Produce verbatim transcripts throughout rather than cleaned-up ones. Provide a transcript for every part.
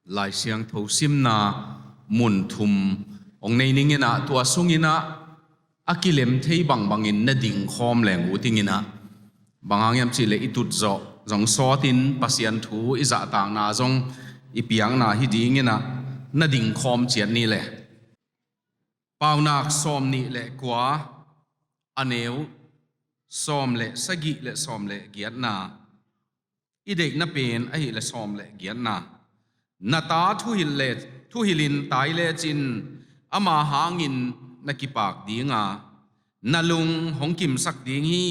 Lai Siangtho simna mun thum hong nei ning in ah, tua sung in ah a kilem thei bangbangin na dingkhawm leng uh ding in ah, bang hang hiam cih leh i tut zawh zong sawtin Pasian thu i zahtakna zong i piakna hi ding in ah, na dingkhawm ciat ni le. Paunak sawm nih le kua, a neu sawm le sagih le sawm le giatna. I deihna pen ahih leh sawm le giatna. Na ta thuhilh le, thuhilhin tai lecin ama hangin na kipak ding a, na lung hong kimsak ding hi.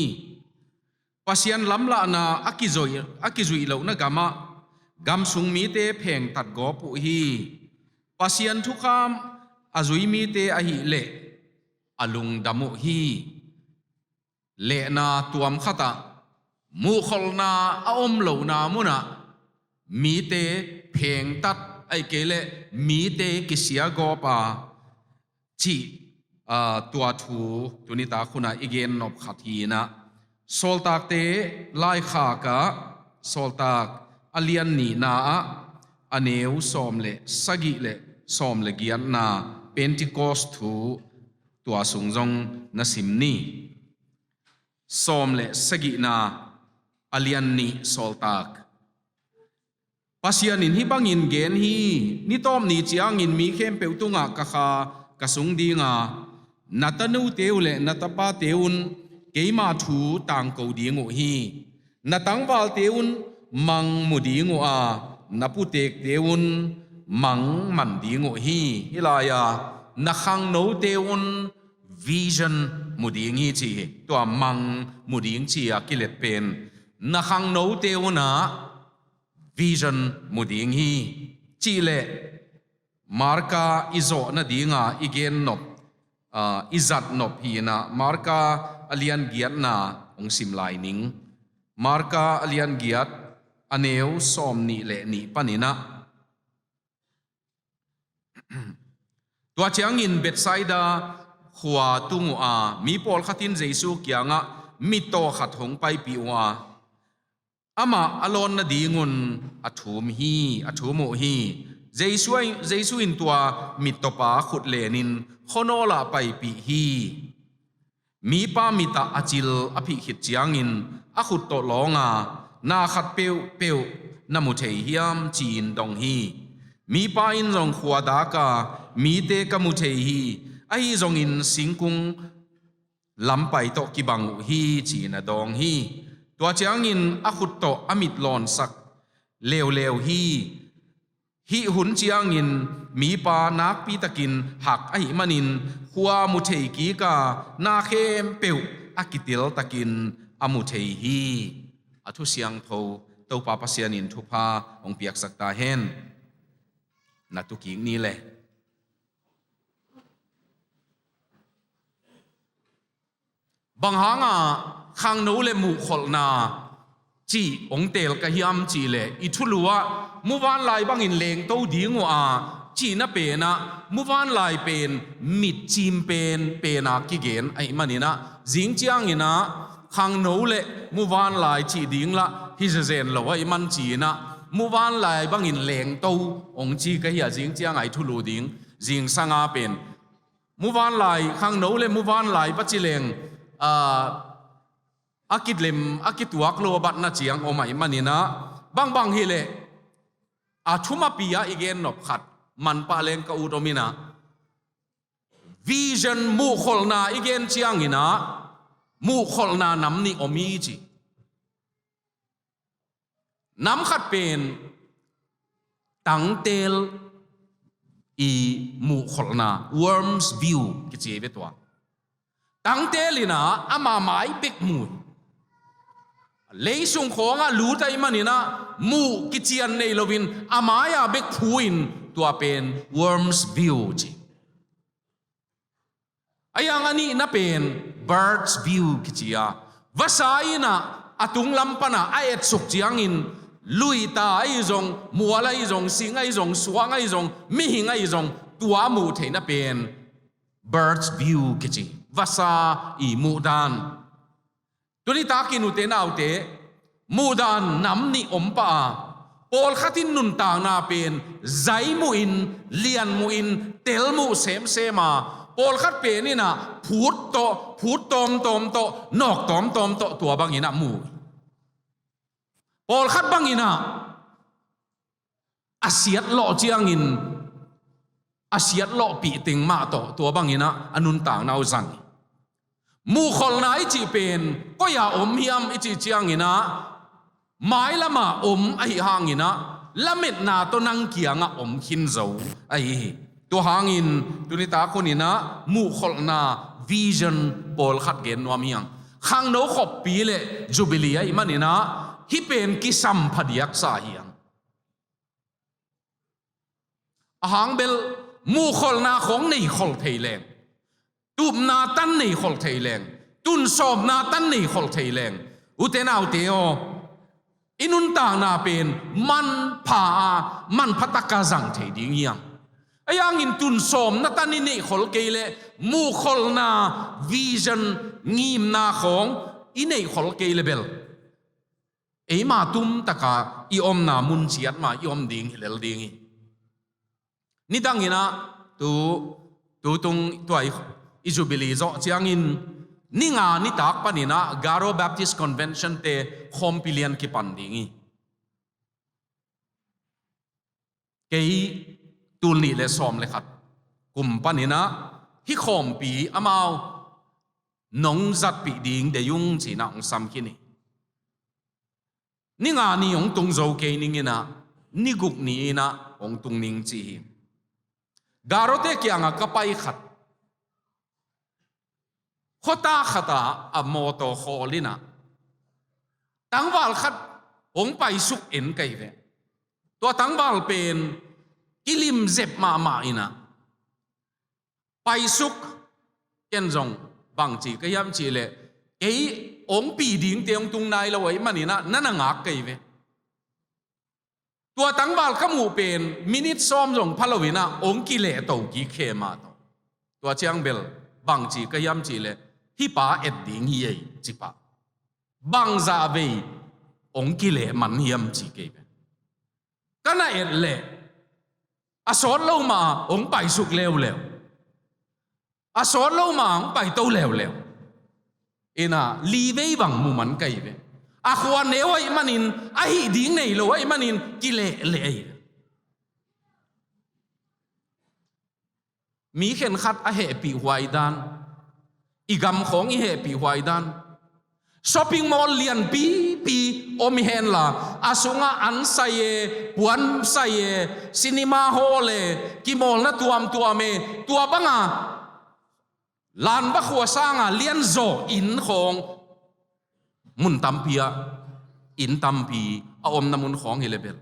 Pasian lamlahna a kizuih, a kizuih lohna gamah gamsung mite phengtat gawp uh hi. Pasian thukham a zui mite ahih leh a lungdam uh hi. Lehna tuam khatah, muhkholhna a om lohna munah mite phengtat, ahih kei leh mite kisia gawp a, cih, aa, tua thu tuni tak hunah i gen nop khat hi in ah, Sawltakte laikhak ah, Sawltak a lian nihna ah, a neu sawm le sagih le sawm le giatna, Pentecost thu tua sung zong na sim ni. Sawm le sagihna, a lian nih, Sawltak. Pasian in hih bangin gen hi: Ni tawp ni ciangin mi khempeuh tungah ka Kha ka sung ding a, na tanute uh le na tapate un keima thu tangko ding uh hi. Na tangvalte un mang mu ding uh a, na putekte un mang man ding uh hi. Hih lai-a na khangnote un vision mu ding hi ci hi. Tua mang mu ding ci-a kilet pen, na khangnote un ah vision mu ding hi cih leh, Marka i zawh nadinga i gen nop, aa, i zat nop hi in ah, Marka a lian giatna hong sim lai ning. Marka a lian giat, a neu sawm nih le nih panin ah. Tua ciangin Bethsaida khua tung uh a, mi pawlkhat in Jesu kiangah mittaw khat hong paipih uh a, amah a lawn nadingun a thum hi, a thum uh hi. Jesu, Jesu in tua mittawpa khut lenin khuanawl ah paipih hi. Mipa mitah a cil a phih khit ciangin a khut tawh lawng a, na khat peuhpeuh na mu thei hiam, ci-in dong hi. Mipa in zong, khua dak a mite ka mu thei hi, ahi zongin singkung lampai tawh kibang uh hi, ci-in a dawng hi. Tua ciangin a khut tawh a mit lawnsak leuleu hi. Hih hun ciangin mipa nakpi takin hak ahih manin khua mu thei kik a, na khempeuh a kitel takin a mu thei hi. A thu siangtho Topa Pasian in thupha hong piaksak ta hen. Na tu kik ni le. Bang hanga khangno le muhkholhna cih hong teel ka hiam cih leh, i thulu ah muvanlai bangin lengto ding uh a, cihna pen ah muvanlai pen mitcim pen pen a kigen ahih manin ah, zing ciangin ah khangno le muvanlai cih ding lah hi zezen lo ahih man ci-in ah, muvanlai bangin lengto hong ci ka hi a, zing cianga i thulu ding, zingsanga pen muvanlai, khangno le muvanlai va ci leng, aa, a kilem, a kituak lo a batna ciang om ahih manin ah, bangbang hi leh, a thumapi ah i gen nop khat, manpah leng ka ut om in ah, vision, muhkholhna i gen ciangin ah, muhkholhna nam nih om hi ci. Nam khat pen tangtel i muhkholhna, worm's view kici ve tua. Tangtel in ah ama mai bek mu. Leisung khawngah lut ahih manin ah muh kician nei loin a mai-a bek phu in, tua pen worm's view ci. A yang a nihna pen bird's view kici a, vasa in ah a tunglam pana a etsuk ciangin, luita ahi zong, mual ahi zong, sing ahi zong, suang ahi zong, mihing ahi zong, tua muh theihna pen bird's view kici, vasa i muhdan. Tuni takin ute naute, muhdan nam nih om pah a, Pawlkhat in nuntakna pen zai muhin, lian muhin, tel muh semsem a, pawlkhat pen in ah phut tawh, phut tawmtawm tawh, nawk tawmtawm tawh, tua bangin ah mu. Pawlkhat bangin ah a siatlawh ciangin a siatlawhpih teng mah tawh tua bangin ah a nuntakna uh zang hi. Muhkholhna i cih pen koi-ah om hiam i cih ciangin ah, mailama om ahi hangin ah, lametna tawh nang kiangah om khin zo ahi hi. Tua hangin tuni tak hunin ah muhkholhna vision pawlkhat gen nuam hi hang. Khangno khoppi le Jubilee ahih manin ah hih pen kisam phadiaksa hi hang. A hang bel muhkholhna khawng nei khol thei leng, tupna tan nei khol thei leng, tunsawmna tan nei khol thei leng, ute naute aw, i nuntakna pen manpha a, manpha taka zang thei ding hi hang. Ahi hangin tunsawmna tan i neih khol kei leh muhkholhna, vision, ngimna khawng i neih khol kei le bel eima tumtaka i omna mun ciat mah i om ding hi lel ding hi. Nidangin ah tu, tu tung tua i, i Jubilee zawh ciangin ni nga nitak panin ah Garo Baptist Convention te khawmpi lian kipan ding hi. Kei tul nih le sawm le khat kum panin ah hih khawmpi amau nong zatpih ding deih ung ci-in ah hong sam khin hi. Ni nga ni hong tung zo kei ning in ah, ni guk ni in ah hong tung ning ci hi. Garote kiangah ka pai khat, khuata khatah a mawtaw khawl in ah tangval khat hong paisuk en ka hi ve. Tua tangval pen kilim zep mahmah in ah, paisuk, ken zong bangci ka hiam cih leh, kei hong pi dingte hong tung nai lo ahih manin ah na na ngak ka hi ve. Tua tangval ka muh pen minute sawm zong pha lo in ah hong kilehto kik khe mah tawh. Tua ciang bel bangci ka hiam cih leh, hih pa et ding hi ei ci pah. Bangzah vei hong kileh man hiam ci kei ve. Ka na et leh a sawt lo mah hong paisuk leuleu, a sawt lo mah hong paito leuleu in ah, li vei bang mu man ka hi ve. A khua neu ahih manin, a hih ding nei lo ahih manin kileh leh hi. Mi khenkhat a hehpih huai dan, i gam khawng i hehpih huai dan, shopping mall lianpipi om hi henla, a sungah an sai e, puan sai e, cinema hall e, kimawlna tuamtuam e, tua banga lanva khua sanga lianzaw inn khawng mun tampi ah, inn tampi a omna mun khawng hi le bel,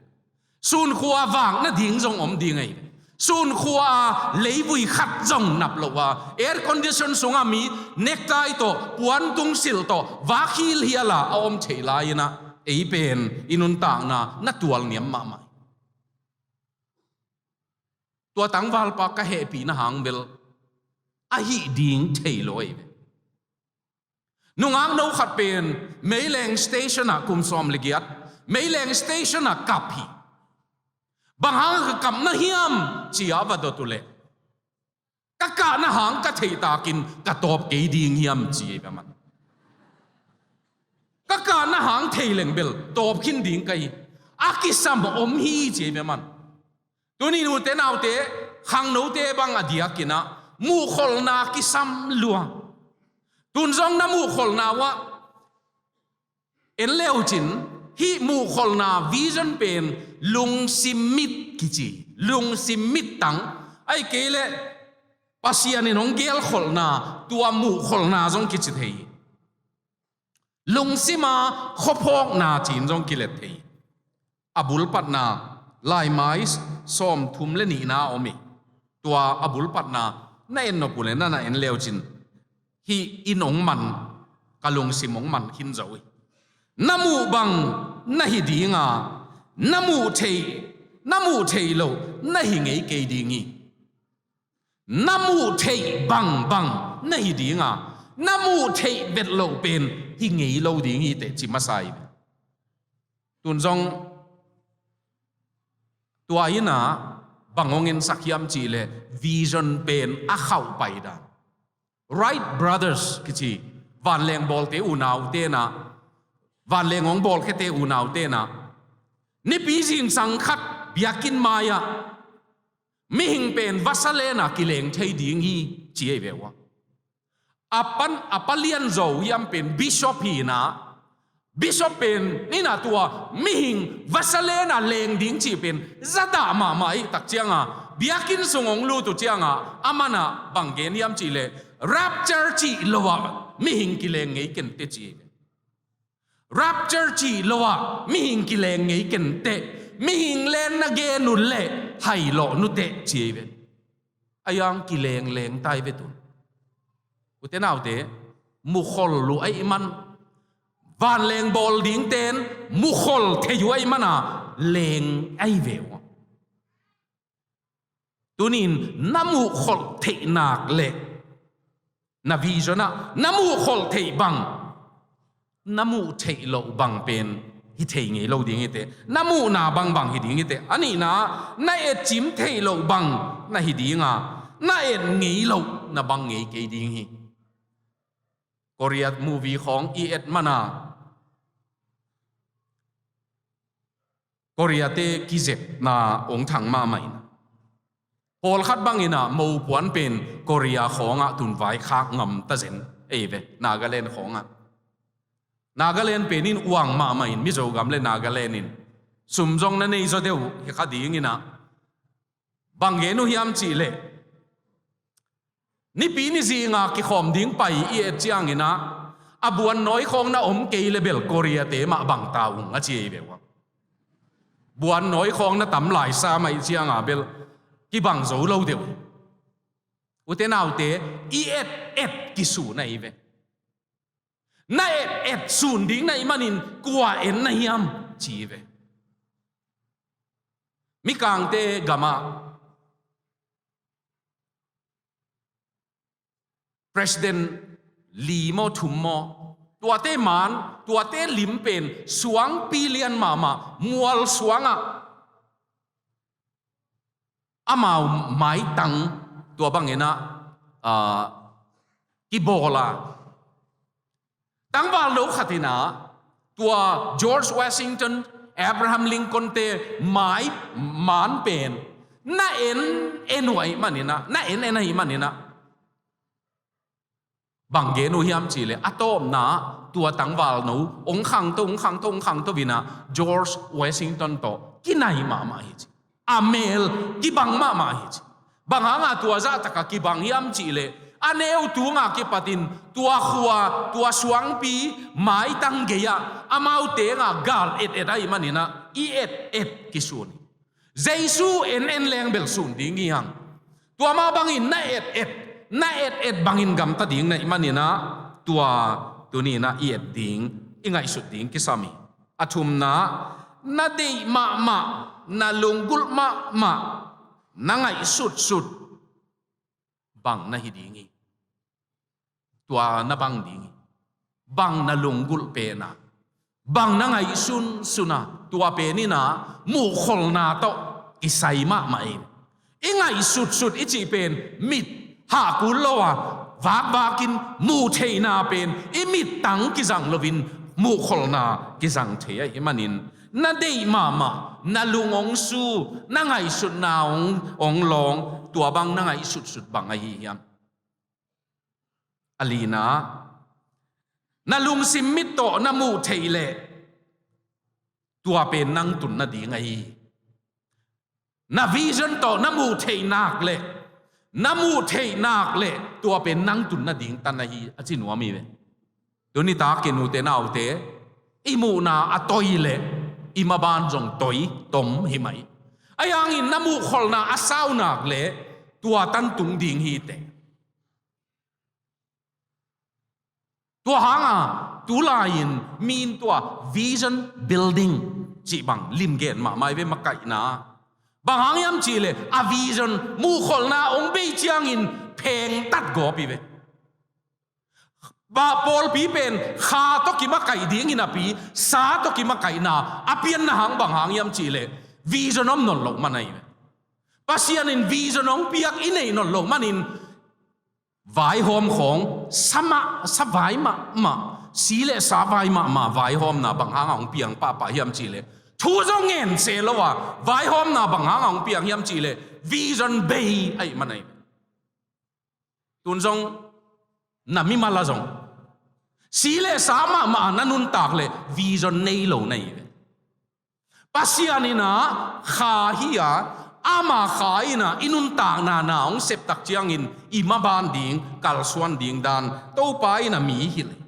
sunkhua vak nading zong om ding ahi. Sunkhua leivui khat zong nap lo a, air condition sungah mi necktie tawh, puantung silh tawh, vak hilhial a a om thei lai-in ah, ei pen i nuntakna na tualniam mahmah hi. Tua tangvalpa ka hehpihna hang bel a hih ding thei lo ahi ve. Nungak no khat pen Meileng station ah, kum sawm le giat, Meileng station ah kap hi. Bang hang ka kap na hiam ci-a va dot uh leh, ka kahna hang ka theih takin ka tawp kei ding hiam ci ei ve man. Ka kahna hang thei leng bel tawp khin ding ka hi. A kisam om hi ci ei ve man. Tuni nute naute, khangnote bang a diakin ah muhkholhna kisam lua. Tun zong na muhkholhna uh ah en leucin, hih muhkholhna vision pen lungsim mit kici, lungsim mittang, ahih kei leh Pasian in hong gelkholhna, tua muhkholhna zong kici thei hi. Lungsima khuaphawkna ci-in zong kilet thei hi. A bulpatna, laimai sawmthum le nihna a om hi. Tua a bulpatna na en nop uh leh, na na en leucin, hih in hong man, ka lungsim hong man khin zo hi. Na muh bang na hi ding a, na muh theih, na muh theih loh na hi ngei kei ding hi. Na muh theih bangbang na hi ding a, na muh theih vet loh pen hi ngei lo ding hi teh ci masa hi. Tun zong Tua in ah bang hong ensak hiam cih leh vision pen a khauh pai dan. Wright Brothers kici vanleng bawlte unaute in ah, vanleng hong bawlkhiate unaute in ah, nipi zingsang khat biakinn mai-ah mihing pen vasa len ah kileng thei ding hi, ci ei ve ua. A pan, a pa lianzaw hiam pen bishop hi in ah, bishop pen in ah tua mihing vasa len ah leng ding cih pen zadah mahmah ahih tak ciangah biakinn sung hong lut uh ciangah aman ah bang gen hiam cih leh, rapture cih lo ah mihing kileng ngei kenteh, ci ei ve. Rapture cih lo ah mihing kileng ngei kenteh, mihing len na gen uh leh hailawh nuteh, ci ei ve. A iang kilengleng tai ve tun. Ute naute, mukhol uh ahih man, vanleng bawl dingten mukhol thei uh ahih man a leng ahi ve ua. Tunin na muhkholh theih nak leh na vision ah na muhkholh theih bang, na muh theih loh bang pen hi thei ngei lo ding hi teh. Na muhna bangbang hi ding hi teh. A nihna, na etcim theih loh bang na hi ding a, na et ngei loh na bang ngei kei ding hi. Korea movie khawng i et man a, Korea-te kizepna hong thang mahmah in, pawlkhat bangin ah mopuan pen Korea khawngah tunvai khak ngam ta zen ei ve, Nagaland khawngah. Nagaland pen in uang mahmah in, Mizogam le Nagaland in sum zong na nei zaw deuh hi kha dingin ah, bang gen uh hiam cih leh, nipi ni zinga kikhawm ding pai i et ciangin ah, a buannawi khawng na om kei le bel Korea-te mah bang ta ung, a ci ei ve ua. Buannawi khawng na tam lai sa mah i cianga bel kibang zo lo deuh. Ute naute, i et et kisun ahi ve. Na et et sun ding na hih manin kua en na hiam, ci ve. Mikangte gamah president li maw, thum maw, tuate maan, tuate lim pen suangpi lian mahmah, mual suangah amau maitang tua bangin ah, ah, kibawl a. Tangvalno khat in ah tua George Washington, Abraham Lincoln-te mai maan pen na en en uh ahih manin ah, na en en ahih manin ah, bang gen uh hiam cih leh, a tawpna tua tangvalno hong khangto, hong khangto, hong khangto in ah George Washington tawh kinai mahmah hi ci. A mel kibang mahmah hi ci. Bang hanga tua zahtakah kibang hiam cih leh, a neu tunga kipatin tua khua, tua suangpi maitang gei-ah amaute nga gal et et ahih manin ah i et et kisun hi. Jesu en en leng bel sun ding hi hang. Tua mah bangin na et et, na et et bangin gamta ding na hih manin ah, tua tuni-in ah i et ding, i ngaihsut ding kisam hi. A thumna, na deih mahmah, na lunggulh mahmah, na ngaihsutsut bang na hi ding hi. Tua na bang ding hi. Bang na lunggulh pen a, bang na ngaihsunsun a, tua pen in ah muhkholhna tawh kisai mahmah hi. I ngaihsutsut i cih pen mit hah kul lo a, vakvakin muh theihna pen i mittang kizang loin muhkholhna kizang thei ahih manin, na deih mahmah, na lung hong su, na ngaihsutna hong, hong lawng, tua bang na ngaihsutsut bang ahi hiam? A lina, na lungsim mit tawh na muh theih leh tua pen nang tun nading ahi hi. Na vision tawh na muh theih nak leh, na muh theih nak leh tua pen nang tun nading tan ahi, a ci nuam hi ve. Tuni takin ute naute, i muhna a toi leh i maban zong toi tom hi mah hi. Ahi hangin na muhkholhna a sau nak leh tua tan tung ding hi teh. Tua hanga tulai-in mi in tua vision building cih bang limgen mahmah hi ve, makaihna. Bang hang hiam cih leh a vision, muhkholhna hong bei ciangin phengtat gawp hi ve. Bah pawlpi pen kha tawh kimakaih ding hi napi, sa tawh kimakaihna a pianna hang bang hang hiam cih leh, Vision om nawn loh man ahi ve. Pasian in vision hong piak i neih nawn loh manin vaihawm khawng, sa mah, sa vai mahmah, si le sa vai mahmah vaihawmna bang hanga hong piang pahpah hiam cihleh, thu zong ngen se lo a vaihawmna bang hanga hong piang hiam cihleh, vision bei ahih man ahi ve. Tun zong na mimal a zong si le sa mahmah na nuntak le vision nei lo na hi ve. Pasian in a kha hi a, ama kha in a i nuntakna na hong sep tak ciangin i maban ding, kalsuan ding dan Topa in a mi hilh hi.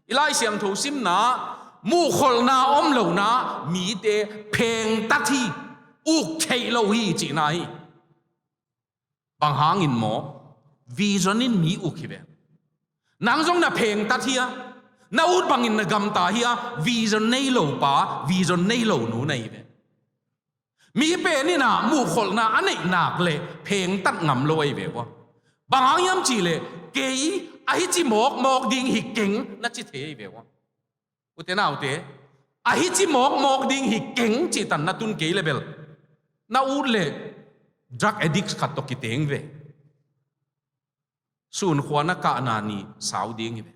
I Lai Siangtho simna, muhkholhna om lohna mite phengtat hi, uk theih lo hi cihna hi. Bang hangin maw? Vision in mi uk hi ve. Nang zong na phengtat hi a, na ut bangin na gamta hi a, vision nei lo pa, vision nei lo nu na hi ve. Mi pen in a muhkholhna a neih nak le phengtat ngam lo ahi ve ua. Bang hang hiam cihleh, kei ahi ci mawkmawk ding hi keng na ci thei ahi ve ua. Ute naute, ahi ci mawkmawk ding hi keng cih tan na tun kei le bel, na ut le drug addict khat tawh kiteng ve. Sunkhua na kahna ni sau ding hi ve.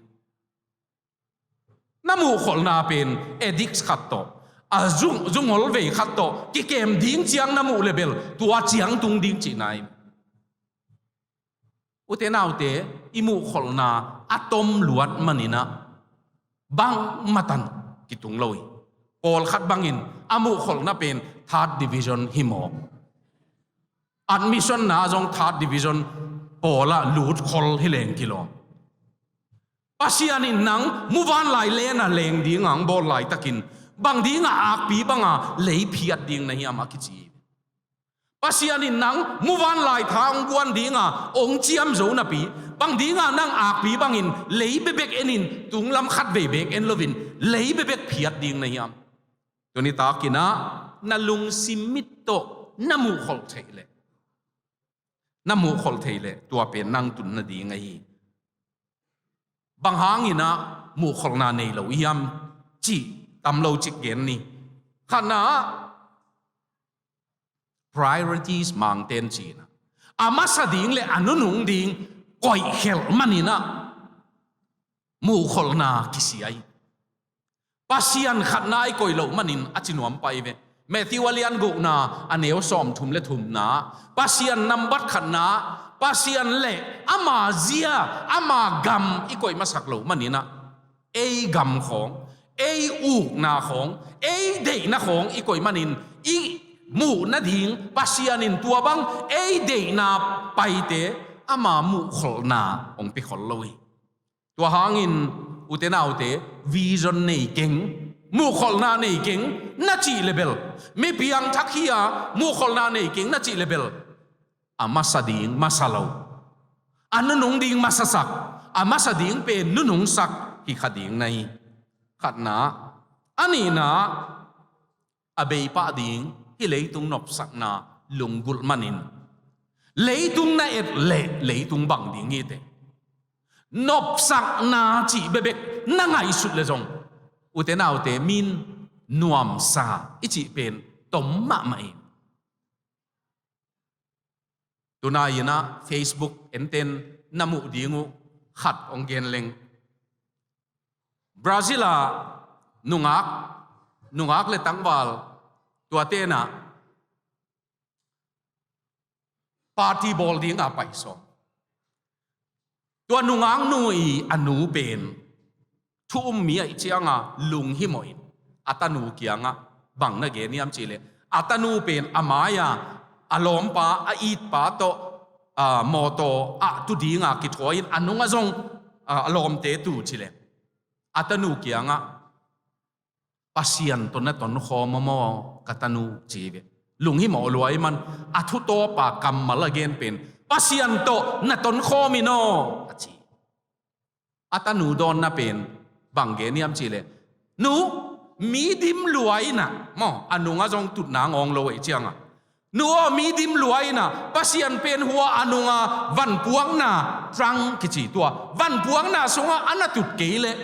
Na muhkholhna pen addict khat tawh, a zung, zungol vei khat tawh kikem ding ciang na muh le bel, tua ciang tung ding cihna hi. Ute naute, i muhkholhna a tom luat manin a bangmah tan kitung lo hi. Pawlkhat bangin a muhkholhna pen third division hi mawk. Admission na zong third division pawl ah lut khol hi leng kilawm. Pasian in nang muvanlai len a leng ding a hong bawl laitakin, bang ding a akpi banga lei phiat ding na hiam a kici hi. Pasian in nang muvanlai tha hong guan ding a hong ciam zo napi, bang ding a nang akpi bangin lei bekbek en in, tunglam khatvei beek en loin lei bekbek phiat ding na hiam? Tuni takin a na lungsim mit tawh na muhkholh theih leh, na muhkholh theih leh, tua pen nang tun nading ahi. Bang hangin a muhkholhna nei lo hiam cih tam lo cik gen ni. Khatna ah, priorities mangten cihna, a masa ding le a nunung ding koihkhelh manin a muhkholhna kisia hi. Pasian khatna i koih loh manin a ci nuam pah hi ve. Matthew a lian gukna a neu sawmthum le thumna, Pasian nambat khatna, Pasian le ama zia, ama gam i koih masak loh manin a, ei gam khawng, ei ukna khawng, ei deihna khawng i koih manin, i muh nading Pasian in tua bang ei deihna paite ama muhkholhna hong piakhol lo hi. Tua hangin ute naute, vision nei keng, muhkholhna nei keng na cih le bel, mi piangthak hi a muhkholhna nei keng na cih le bel, a masa ding masa lo, a nunung ding masasak, a masa ding pen nunungsak hi kha ding na hi. Khatna, a nihna, a beipah ding hih leitung nopsakna lunggulh manin, leitung na et leh leitung bang ding hi te. Nopsakna cih bekbek na ngaihsut le zong, ute naute, min nuamsa i cih pen tom mahmah hi. Tunai in a Facebook enten na muh ding uh khat hong gen leng. Brazil a nungak, nungak le tangval tuate in a party bawl ding a pai sawm. Tua nungaknu i a nu pen thu um mi ahih cianga lunghimawh in a tanu kiangah bang na gen hiam cihleh, a tanu pen a mai-a a lawmpa, a itpa tawh, a, mawtaw ah tu dinga kithuah in a nungah zong, a, a lawmte tu cileh, a tanu kiangah, "Pasian tawh na tonkhawm aw maw ka tanu?" ci ve. Lunghimawh lua ahih man a thutawpa kammal a gen pen, "Pasian tawh na tonkhawm in aw," a ci. A tanu dawnna pen bang gen hiam cihleh, "Nu, mi dim lua in ah," maw, a nungah zong tutna ngawng lo ahih ciangah, "Nu aw, mi dim lua in ah, Pasian pen hua a nunga vanpuakna, trunk kici tua vanpuakna sungah a na tut kei leh,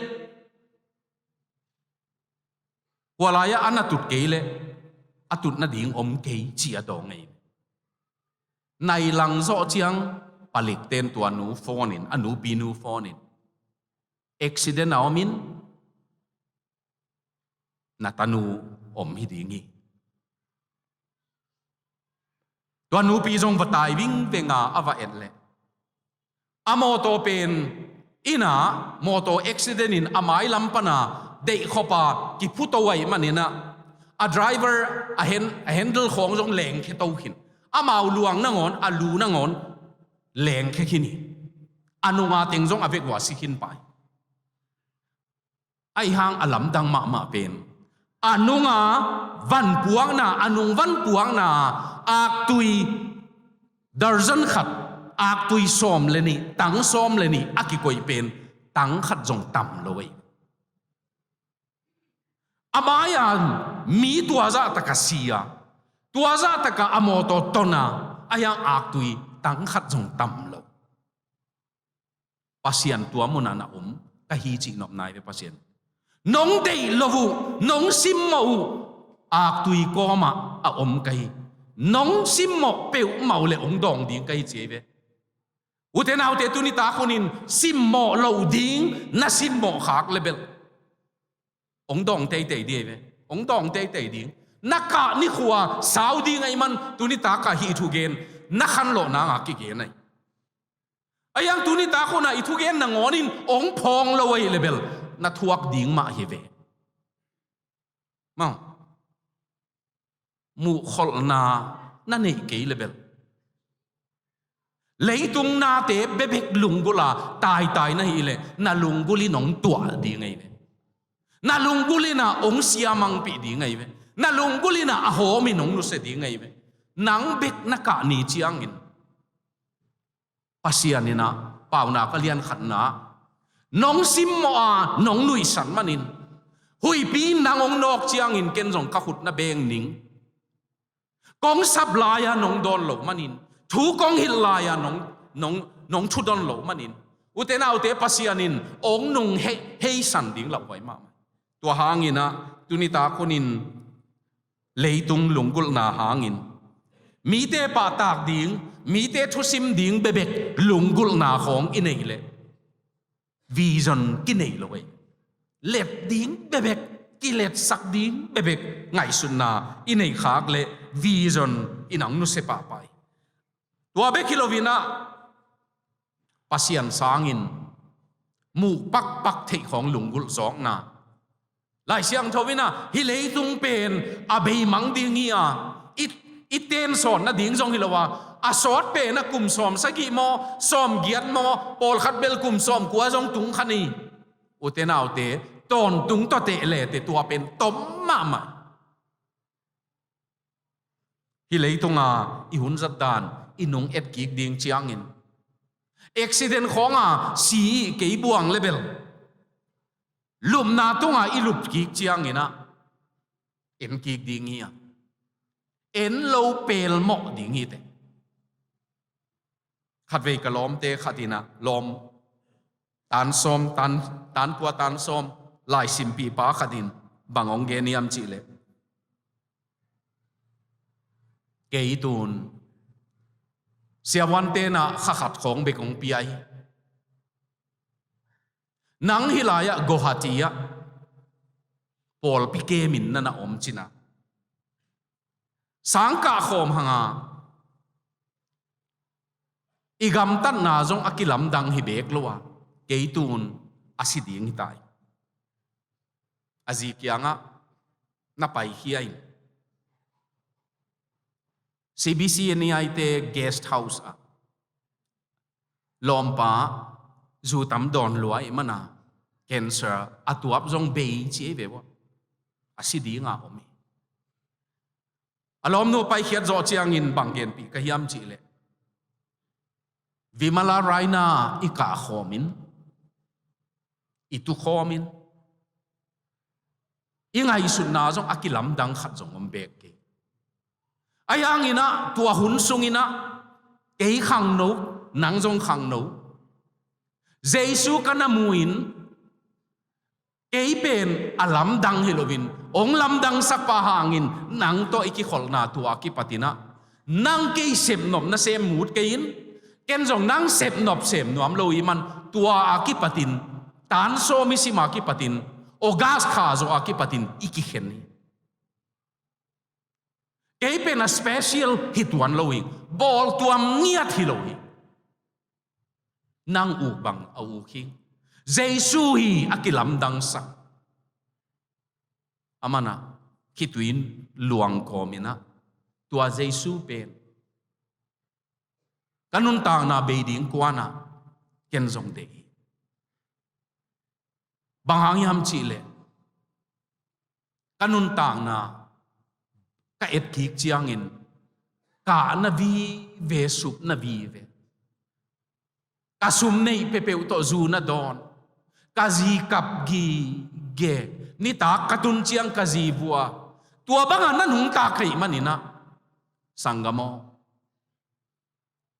hua lai-ah a na tut kei leh, a tut nading om kei ci a dawng ei. Nai lang zawh ciang palikten tua nu phone in, a nupi nu phone in, accident a om in, na tanu om hi ding hi. Tua nupi zong va tai vingveng a, a va et leh, a mawtaw pen inn ah mawtaw accident in a mailam pana deihkhop a kiphuto ahih manin ah, a driver a hen-, a handle khawng zong lengkhia to khin. Amau luang nangawn, a lu nangawn lengkhia khin hi. A nunga teng zong a vek uh a si khin pai. Ahi hang a lamdang mahmah pen, a nunga vanpuakna, a nung vanpuakna, aktui darzan khat, aktui sawm le nih, tang sawm le nih a kikoih pen tang khat zong tam lo ei. A mai-a mi tua zahtaka si a, tua zahtaka a mawtaw ton a, ahi hang aktui tang khat zong tam lo. Pasian tua munah na om ka hi cih nopna hi ve Pasian. Nong deih lo uh, nong simmawh uh, aktui kawmah a om ka hi. Nong simmawh peuhmah uh leh hong dawng ding ka hi ci hi ve. Ute naute, tuni tak hunin simmawh loh ding na simmawh khak le bel hong dawng teitei ding hi ve. Hong dawng teitei ding. Na kah nikhua sau ding ahih man tuni tak a hih thugen na khanlawh nanga kigen ahi. Ahi hang tuni tak hunah i thugen nangawnin hong phawng lo ahih le bel na thuak ding mah hi ve. Mau. Muhkholhna na neih kei le bel, leitung nate bebek lunggulh a taitai na hih leh na lunggulh in hong tuah ding ahi ve. Na lunggulh in ah hong siamangpih ding ahi ve. Na lunggulh in ah a hawmin hong nusia ding ahi ve. Nang bek na kah ni ciangin Pasian in ah, Paunak a lian khatna, nong simmawh a nong nuihsan manin, huihpi in nang hong nawk ciangin ken zong ka khut na beng ning. Kong sap lai-a nong dawn loh manin, thu kong hilh lai-a nong, nong, nong thudawn loh manin, ute naute, Pasian in hong nung hei, heisan ding lauhuai mahmah. Tua hangin ah tuni tak hunin leitung lunggulhna hangin mite pahtak ding, mite thusim ding bebek lunggulhna khawng i neih leh vision kinei lo ei. Let ding bebek, kiletsak ding bebek ngaihsutna i neih khak leh vision in hong nusia pahpah hi. Tua bek hi loin ah Pasian sangin muh pakpak theih khawng lunggulh zawkna. Lai Siangtho in ah hih leitung pen a beimang ding hi a, i, i tensawn nading zong hi lo a, a sawt pen ah kum sawm sagih maw, sawm giat maw, pawlkhat bel kum sawm kua zong tung kha ni. Ute naute, tawntung tawh teh lete tua pen tom mahmah. Hih leitunga i hun zat dan i nung et kik ding ciangin, accident khawnga si i kei buang le bel, lupna tunga i lup kik ciangin ah en kik ding hi a, en lo pelmawh ding hi teh. Khatvei ka lawmte khat in ah, lawm tan sawm, tan, tan kua tan sawm, laisimpihpa khat in bang hong gen hiam cih leh, kei tun siavuante na kha khat khawng bek hong pia hi. Nang hih lai-ah Guwahati ah pawlpi kemin na na om cin ah, sangkah khawm hang a, i gamtatna zong a kilamdang hi beek lo a, kei tun a si ding hi ta hi. A zi kiangah na paikhia in, C B C N E I te guest house ah lawmpa zu tam dawn lua ahih mana cancer a tuap zong bei ci ei ve ua, a si dinga om hi. A lawmnu paikhiat zawh ciangin bang genpih ka hiam cih leh, Vimala Raina i kah khawmin, i tu khawmin, i ngaihsutna zong a kilamdang khat zong om beek kei. Ahi hangin ah tua hun sungin ah kei khangno, nang zong khangno, Jesu ka na mu-in Kei pen a lamdang hi loin, hong lamdangsak pa hangin nang tawh i kikholhna tua a kipatin ah, nang kei sepnop na sem mut kei in, ken zong nang sepnop sem nuam lo i man, tua a kipatin, tan sawm i sim a kipatin, August kha zawh a kipatin i kikhen hi. Kei pen a special hi tuan lo hi. Bawltuam ngiat hi lo hi. Nang uk bang a uk hi. Jesu hi a kilamdangsak. A man ah khitui in luang kawmin ah, tua Jesu pen ka nuntakna bei ding kuan ah ken zong deih hi. Bang hang hiam cih leh, ka nuntakna ka etkik ciangin, kahna vive, supna vive, ka sum neih peuhpeuh tawh zu na dawn, ka zi kap gige, nitak ka tun ciang ka zi vua, tua bangah na nungta kei manin ah, sanggam aw,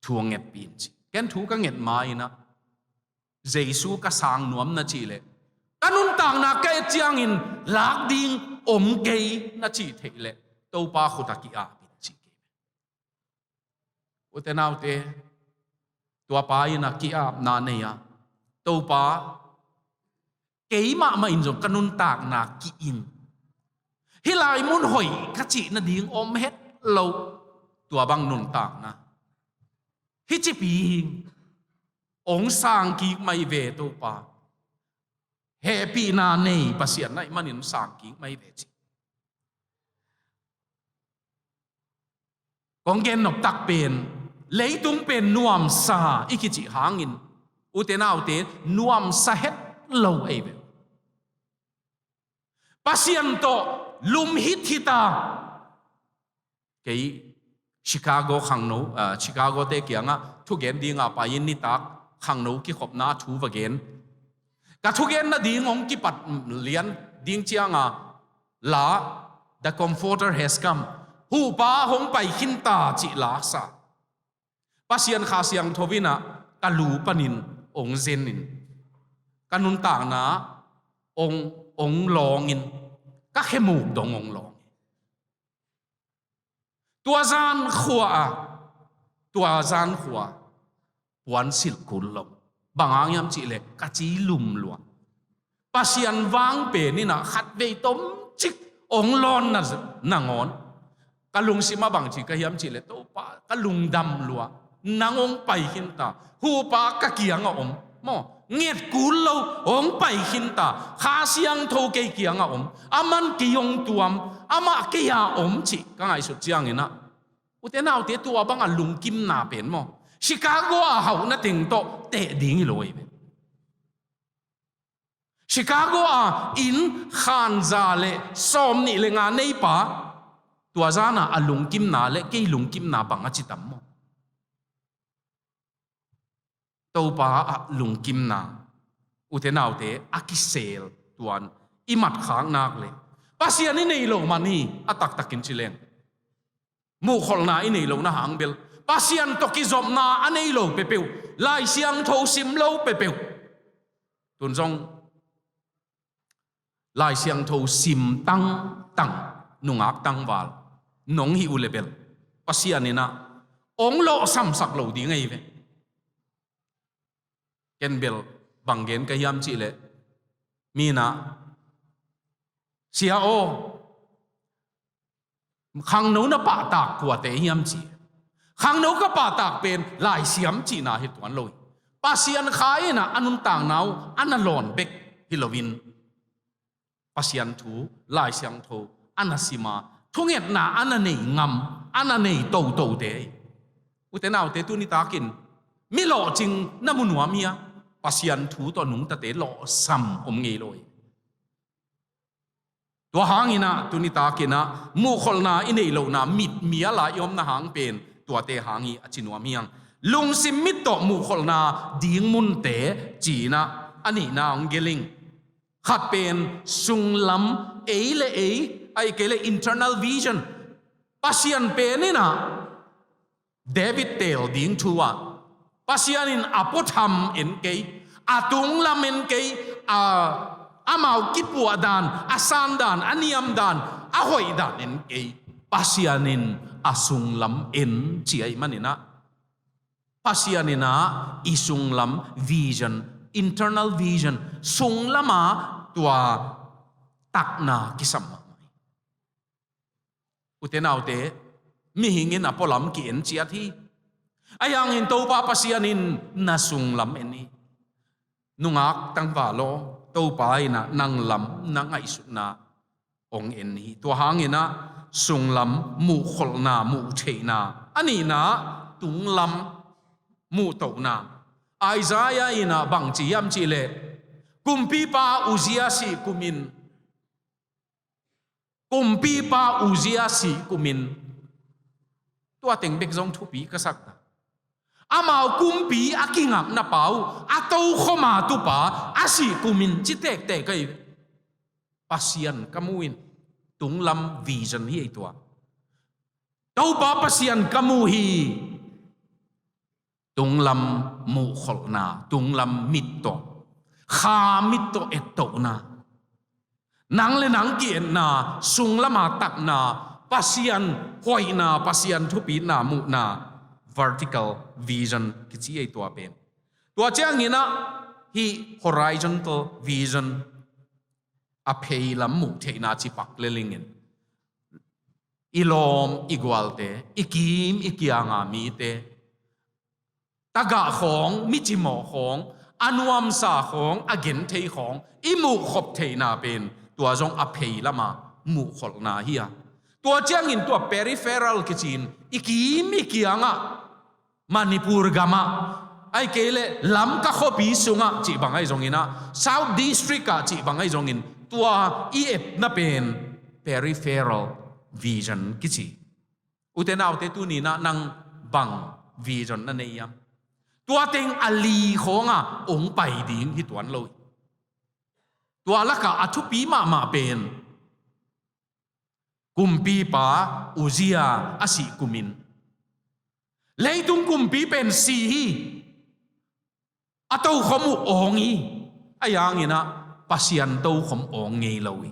thu hong ngetpih in ci. Ken thu ka nget ma-in ah, Jesu ka sang nuam na cih leh, ka nuntakna ka et ciangin lak ding om kei na cih theih leh, Topa khut ah ki-ap in ci kei. Ute naute, tua pa in ah ki-apna nei a, Topa, kei mahmah in zong ka nuntakna ki-im. Hih lai mun hoih ka cih nading om het lo. Tua bang nuntakna, hih cipi hi, hong sang kik mai ve Topa. Hehpihna nei Pasian na hih manin hong sang kik mai ve ci. Kong gen noptak pen, leitung pen nuamsa i kicih hangin, ute naute, nuamsa het lo ei ve. Pasian tawh lum hithita. Kei Chicago khangno, ah, Chicago te kiangah thugen dinga pai-in nitak khangno kikhopna thu va gen. Ka thugen nading hong kipat lian ding cianga la, The Comforter Has Come. Huhpa hong pai khinta cih la sa. Pasian Kha Siangtho in ah ka lu panin hong zenin, ka nuntakna hong, hong lawngin, ka khemuk dong hong lawng. Tua zan khua ah, tua zan khua puan silh kul lo. Bang hang hiam cih leh ka ci lum lua. Pasian vang pen in ah khatvei tomcik hong lawnna nangawn ka lungsim ah bangci ka hiam cih leh, Topa, ka lungdam lua, nang hong pai khinta. Huhpa ka kiangah om, maw, nget kul lo, hong pai khinta. Kha Siangtho kei kiangah om, aman kei hong tuam, amah kei-a om cih ka ngaihsut ciangin ah, ute naute, tua banga lungkimna pen maw, Chicago a hauhna teng tawh teh ding hi lo ei ve. Chicago a inn khanza le sawmnih le nga neipa, tua zana a lungkimna le kei lungkimna bang a ci tam maw? Topa ah lungkimna, ute naute, a kisel tuan i matkhak nak le Pasian i nei lo man hi, a taktakin ci leng. Muhkholhna i nei lohna hang bel, Pasian tawh kizopna a nei lo peuhpeuh, Lai Siangtho sim lo peuhpeuh. Tun zong Lai Siangtho sim tangtang, nungak tangval nong hi uh le bel, Pasian in ah hong lawhsamsak lo ding ahi ve. Ken bel bang gen ka hiam cih leh, mi in ah, "Sia aw, khangno na pahtak kuate hiam?" ci. Khangno ka pahtak pen laisiam cihna hi tuan lo hi. Pasian Kha in ah a nuntakna uh a na lawn bek hi loin, Pasian thu, Lai Siangtho a na sim a, thungetna a na nei ngam, a na nei totote hi. Ute naute, tuni takin mi lawhcing na mu nuam hia? Pasian thu tawh nungtate lawhsam om ngei lo hi. Tua hangin ah tuni takin ah muhkholhna i neih lohna, mitmial a i omna hang pen tuate hang hi a ci nuam hi hang. Lungsim mit tawh muhkholhna ding munte ci-in ah a nihna hong gelh ing. Khat pen sunglam, ei le ei, ahih kei leh internal vision. Pasian pen in ah David teel ding thu ah, Pasian in a puatham en kei, a tunglam en kei, a, Amau kipuah dan, a san dan, a niam dan, a hoih dan en kei. Pasian in a sunglam en ci ahih manin ah, Pasian in ah i sunglam vision, internal vision, sunglam ah tua takna kisam mahmah hi. Ute naute, mihing in a pualam ki-en ciat hi. Ahi hangin Topa Pasian in na sunglam en hi. Nungak tangval aw, Topa in ah nang lam, na ngaihsutna hong en hi. Tua hangin ah sunglam muhkholhna, muhtheihna, a nihna tunglam muhtohna. Isaiah in ah bang ci hiam cih leh, Kumpipa Uzziah sih kumin, Kumpipa Uzziah sih kumin, tua teng bek zong thupi ka sak ta. Amau kumpi a kingakna pa uh, a tokhom a tupa a sih kumin ci tektek ahi. Pasian ka mu in, tunglam vision hi ei tua. Topa Pasian ka mu hi. Tunglam muhkholhna, tunglam mit tawh, kha mit tawh ettohna. Nang le nang ki-etna, sunglam a takna, Pasian hoihna, Pasian thupitna muhna, vertical vision kici ei tua pen. Tua ciangin ah hih horizontal vision, a pheilam muhtheihna ci pak le lingin, i lawm i gualte, i kim i kianga mite, tagah khawng, mi cimawh khawng, a nuamsa khawng, a genthei khawng i muhkhop theihna pen tua zong a pheilam a muhkholhna hi a. Tua ciangin tua peripheral kici in, i kim i kiangah, Manipur gamah, ahih kei leh Lamka khuapi sungah cih bang ahi zongin ah, South District ah cih bang ahi zongin, tua i etna pen peripheral vision kici. Ute naute, tuni-in ah nang bang vision na nei hiam? Tua teng a li khawngah hong pai ding hi tuan lo hi. Tua lakah a thupi mahmah pen Kumpipa Uzziah a sih kumin, leitung kumpi pen si hi, a tokhom uh awng hi. Ahi hangin ah Pasian tokhom awng ngei lo hi.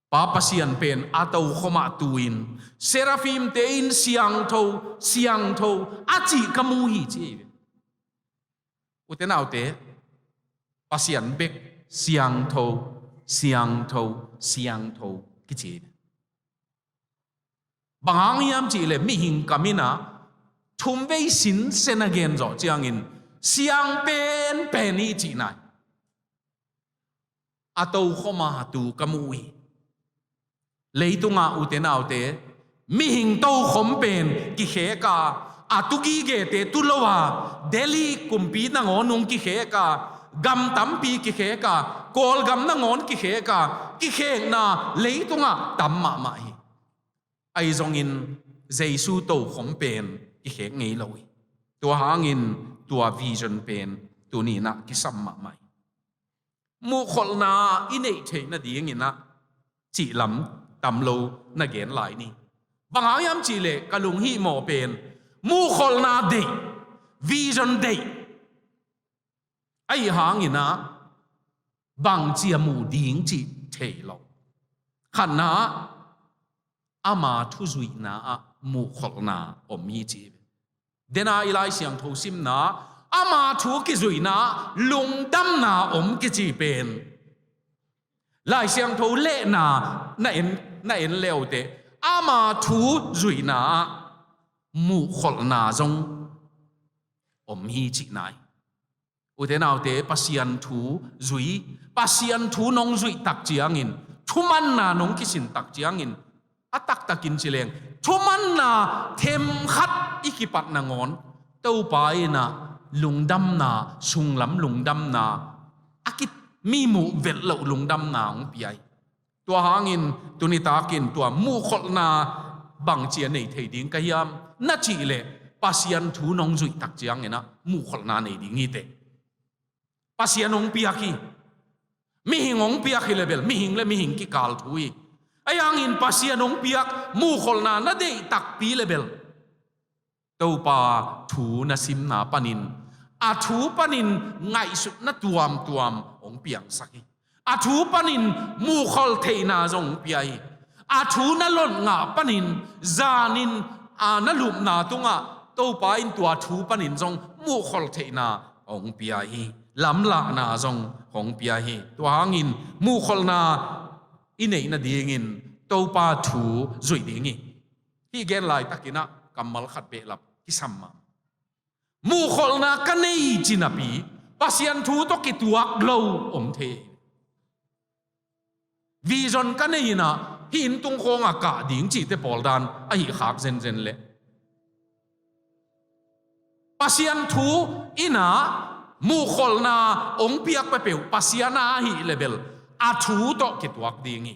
Pa Pasian pen a tokhom ah tu-in, seraphimte in, "Siangtho, siangtho," a cih ka mu hi, ci hi. Ute naute, Pasian bek siangtho, siangtho, siangtho kici hi. Bang hang hiam cih leh mihing kam in ah thumvei sinsen a gen zawh ciangin siang penpen hi cihna hi. A tokhom a tu ka mu hi. Leitungah, ute naute, mihing tokhom pen kikhek a, a tu gigete tu lo a, Delhi kumpi nangawn hong kikhek a, gam tampi kikhek a, Kawlgam nangawn kikhek a, kikhekna leitungah tam mahmah hi. Ahi zongin Jesu tokhom pen kikhek ngei lo hi. Tua hangin tua vision pen tuni-in ah kisam mahmah hi. Muhkholhna i neih theih nadingin ah cihlam tam lo na gen lai ni. Bang hang hiam cih leh ka lunghihmawh pen muhkholhna deih, vision deih, ahi hangin ah bangci a mu ding cih thei lo. Khatna, ama thu zuihna ah muhkholhna om hi ci hi. Dena i Lai Siangtho simna, ama thu kizuihna ah lungdamna om kici pen Lai Siangtho lehna na en, na en le uh teh, ama thu zuihna ah muhkholhna zong om hi cihna hi. Ute naute, Pasian thu zui, Pasian thu nong zuih tak ciangin, thumanna nong kisin tak ciangin, a taktakin ci leng, thumanna themkhat i kipat nangawn Topa in ah lungdamna, sunglam lungdamna a ki, mi muh velh loh lungdamna hong pia hi. Tua hangin tuni takin tua muhkholhna bangci a nei thei ding ka hiam na cih leh, Pasian thu nong zuih tak ciangin ah muhkholhna nei ding hi teh. Pasian hong piak hi. Mihing hong piak hi le bel, mihing le mihing kikal thu hi. Ahi hangin Pasian hong piak muhkholhna na deih takpi le bel, Topa thu na simna panin, a thu panin ngaihsutna tuamtuam hong piangsak hi. A thu panin muhkholh theihna zong hong pia hi. A thu na lot ngah panin zanin, a, na lupna tungah Topa in tua thu panin zong muhkholh theihna hong pia hi. Lamlahna zong hong pia hi. Tua hangin muhkholhna i neih nadingin Topa thu zuih ding hi. Hih gen laitakin ah kammal khat behlap kisam mah. Muhkholhna ka nei ci napi Pasian thu tawh kituak lo om thei. Vision ka nei in ah hih inn tung khawng a kah ding cihte pawl dan ahi khak zenzen leh Pasian thu in ah muhkholhna hong piak peuhpeuh Pasian a ahih leh bel a thu tawh kituak ding hi.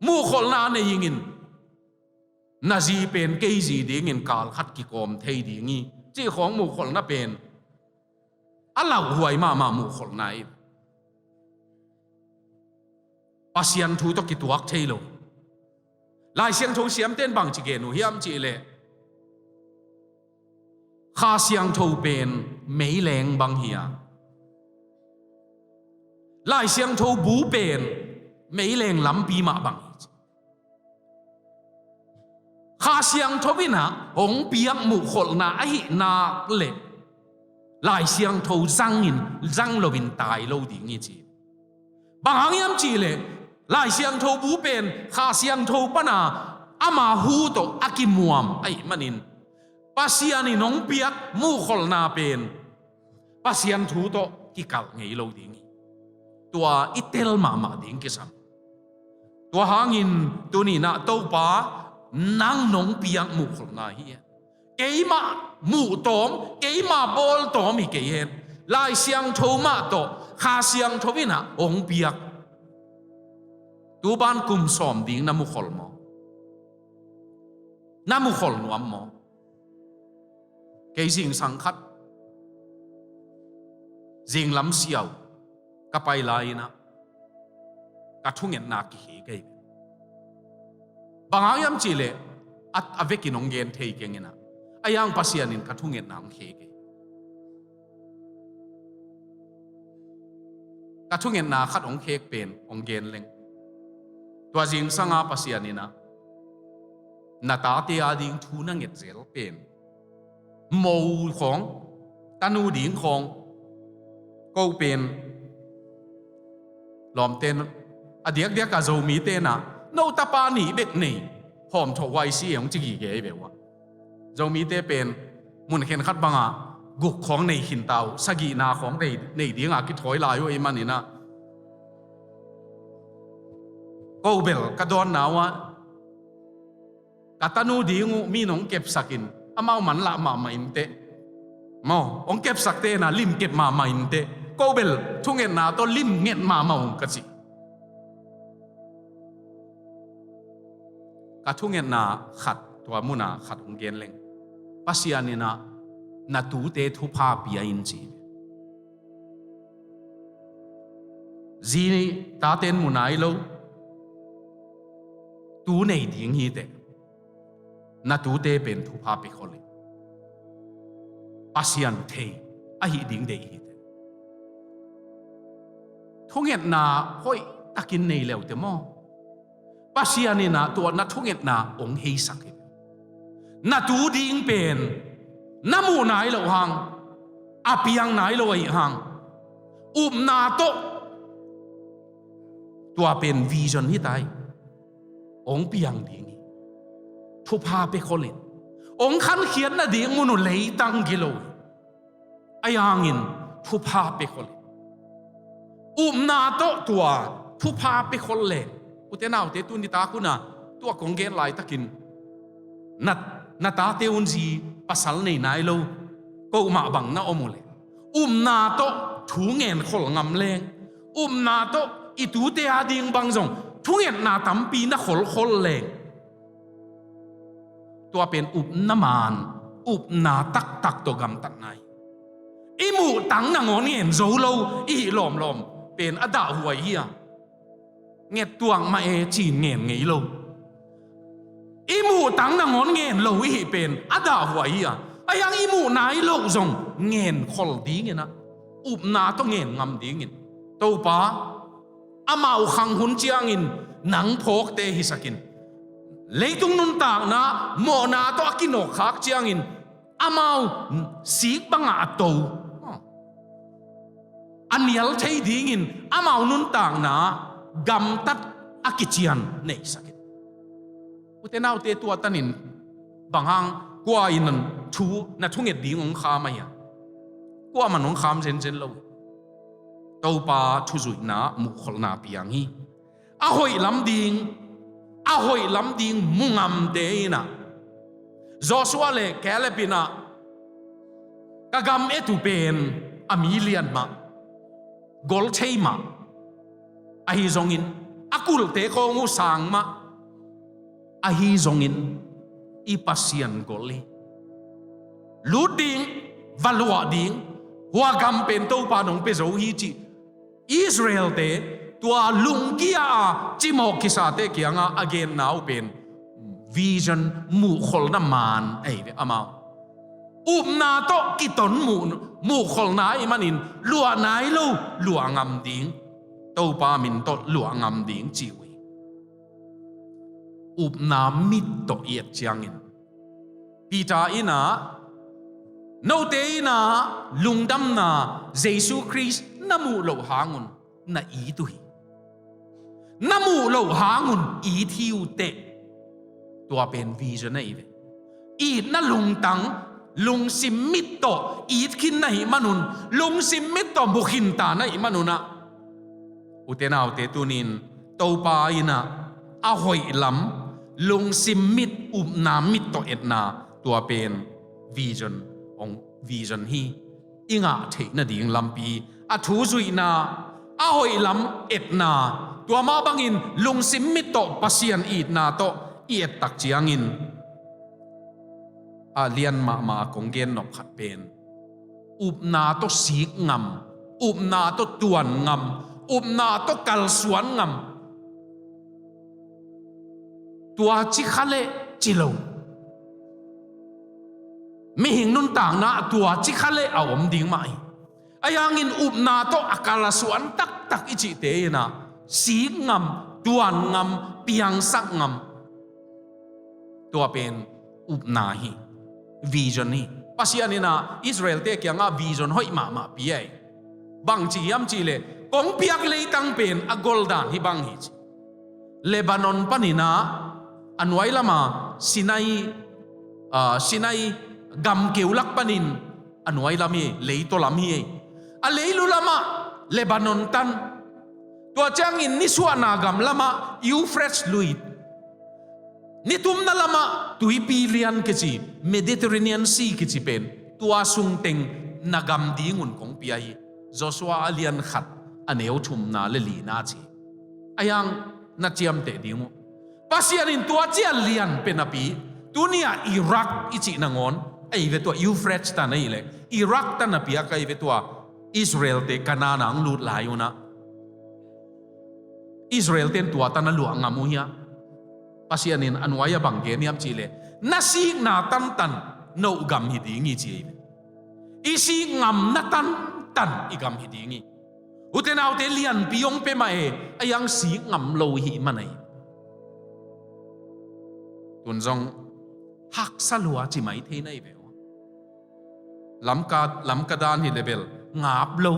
Muhkholhna nei ingin na zi pen kei zi dingin kal khat kikawm thei ding hi cih khawng muhkholhna pen a lauhuai mahmah muhkholhna hi. Pasian thu tawh kituak thei lo. Lai Siangtho siamten bangci gen uh hiam cih leh Kha Siangtho pen meileng bang hi a, Lai Siangtho bu pen meileng lampi mah bang hi. Kha Siangtho in ah hong piak muhkholhna ahih nak leh Lai Siangtho zangin, zang loin tai lo ding hi ci. Bang hang hiam cih leh Lai Siangtho bu pen Kha Siangtho pana ama hu tawh a kimuam ahih manin Pasian in hong piak muhkholhna pen Pasian thu tawh kikalh ngei lo ding hi. Tua i tel mahmah ding kisam. Tua hangin tuni-in ah Topa, nang nong piak muhkholhna hi. Keimah muhtawm, keimah bawltawm hi kei hen. Lai Siangtho mah tawh Kha Siangtho in ah hong piak. Tu ban kum sawm ding na muhkholh maw? Na muhkholh nuam maw? Kei zingsang khat zinglam siau ka pai lai-in ah ka thungetna kikhe kei. Bang hang hiam cih leh a, a vekin hong gen thei keng in ah, a yang Pasian in ka thungetna hong khe kei. Ka thungetna khat hong khek pen hong gen leng. Tua zingsang a Pasian in ah na tate a ding thu na nget zel pen, mo khawng, tanu ding khawng, ko pen lawmten a diakdiak a Zomite in ah no tapa nih bek nei hawmthawh huai si e hong ci gige hi ve uh a. Zomite pen mun khen khat bangah guk khawng nei khin ta uh, sagihna khawng nei, nei dingah kithawi lai uh ahih manin ah, ko bel ka dawnna uh ah ka tanu ding uh mi nong kepsak in amau manlah mahmah inteh. Maw, hong kepsakte in ah lim kep mahmah inteh. Ko bel thungetna tawh lim nget mahmah ung ka ci. Ka thungetna khat, tua muna khat hong gen leng, Pasian in ah na tute thupha pia in ci. Zi taten mu nai lo tu nei ding hi teh, na tute pen thupha pia khol in. Pasian thei ahih ding deih hi teh. Thungetna hoih takin nei leute maw? Pasian in ah tua na thungetna hong heisak hi. Na tu ding pen na muh nai loh hang, a piang nai lo ahih hang, upna tawh tua pen vision hi ta hi. Hong piang ding hi. Thupha pia khol in. Hong khankhiat nading mun uh leitang gilo hi. Ahi hangin thupha pia khol in. Upna tawh tua thupha pia khol leh, ute naute, tuni tak un ah tua kong gen laitakin na, na tate un zi pasal nei nai lo, ko mah bang na om uh leh, upna tawh thu ngen khol ngam leng, upna tawh i tute a ding bang zong thungetna tampi na kholkhol leng, tua pen upna maan, upna taktak tawh gamtatna hi. I muhtang nangawn ngen zo lo i hih lawmlawm pen a dahhuai hi a, nget tuak mah e ci-in ngen ngei lo. I muhtang nangawn ngen lo i hih pen a dahhuai hi a, ahi hang i muh nai loh zong ngen khol dingin ah, upna tawh ngen ngam dingin, Topa, amau khang hun ciangin nang phawkte hisakin, leitung nuntakna mawhna tawh a kinawkkhak ciangin amau sik bangah a to, a nial thei dingin amau nuntakna gamtat a kician neihsakin. Ute naute, tua tanin bang hang kua in thu, na thunget ding hong kham ahi a, kua man hong kham zenzen lo. Topa thuzuihna muhkholhna piang hi. A hoih lam ding, a hoih lam ding mu ngamte in ah, Joshua le Caleb in ah, ka gam et uh pen a mi lian mah, gol thei mah, ahi zongin a kulhte khawng uh sang mah, ahi zongin i Pasian gol hi. Lut ding, va luah ding, hua gam pen Topa nong pia zo hi cih Israelte, tua lungkia a cimawh kisate kiangah a genna uh pen vision, muhkholhna maan ahi ve amau. Upna tawh kiton muh, muhkholhna ahih manin luah nai lo luah ngam ding, Topa min tawh luah ngam ding ci uh hi. Upna mit tawh i et ciangin, Peter in ah, note in ah lungdamna Jesu Khrist na muh loh hangun na it uh hi. Na muh loh hangun it hi uh teh. Tua pen vision ahi ve. Itna lungtang, lungsim mit tawh it khin na hih manun, lungsim mit tawh mu khinta na hih manun ah, ute naute, tunin Topa in ah a hoih lam, lungsim mit, upna mit tawh etna, tua pen vision, hong vision hi. I ngah theih nading lampi, a thu zuihna, a hoih lam etna, tua mah bangin lungsim mit tawh Pasian itna tawh i et tak ciangin, a lian mahmah a kong gen nop khat pen upna tawh sik ngam, upna tawh tuan ngam, upna tawh kalsuan ngam, tua ci kha leh ci lo, mihing nuntakna ah tua ci kha leh a om ding mah hi. Ahi hangin upna tawh a kalsuan taktak i cihte in ah sik ngam, tuan ngam, piangsak ngam, tua pen upna hi, vision hi. Pasian in ah Israelte kiangah vision hoih mahmah pia hi. Bang ci hiam cih leh, kong piak leitang pen a goldan hih bang hi ci. Lebanon panin ah a nuai lama Sinai, ah, Sinai gamkeu lak panin a nuai lam hi, leitaw lam hi. A leilu lamah Lebanon tan, tua ciangin nisuahna gam lamah Euphrates lui, nitumna lamah tuipi lian kici, Mediterranean Sea kici pen, tua sungteng na gam dingun kong pia hi. Joshua a lian khat, a neu thumna le lina ci. Ahi hang na ciamteh ding uh. Pasian in tua ci a lian pen napi, tuni-ah Iraq i cih nangawn ahi ve, tua Euphrates tan ahih leh Iraq tan a piak ahi ve, tua Israelte Kanaan ah hong lut lai un ah Israelte in tua tan a luah ngam uh hiam? Pasian in a nuai-ah bang gen hiam cih leh, na sikna tantan no gam hi ding hi ci hi. I sik ngamna tantan i gam hi ding hi. Ute naute, lianpi hong pia mah e, ahi hang sik ngam lo hi man ahi. Tun zong haksa lua ci mai thei na hi ve. Lamka, Lamka dan hi leh bel ngap lo.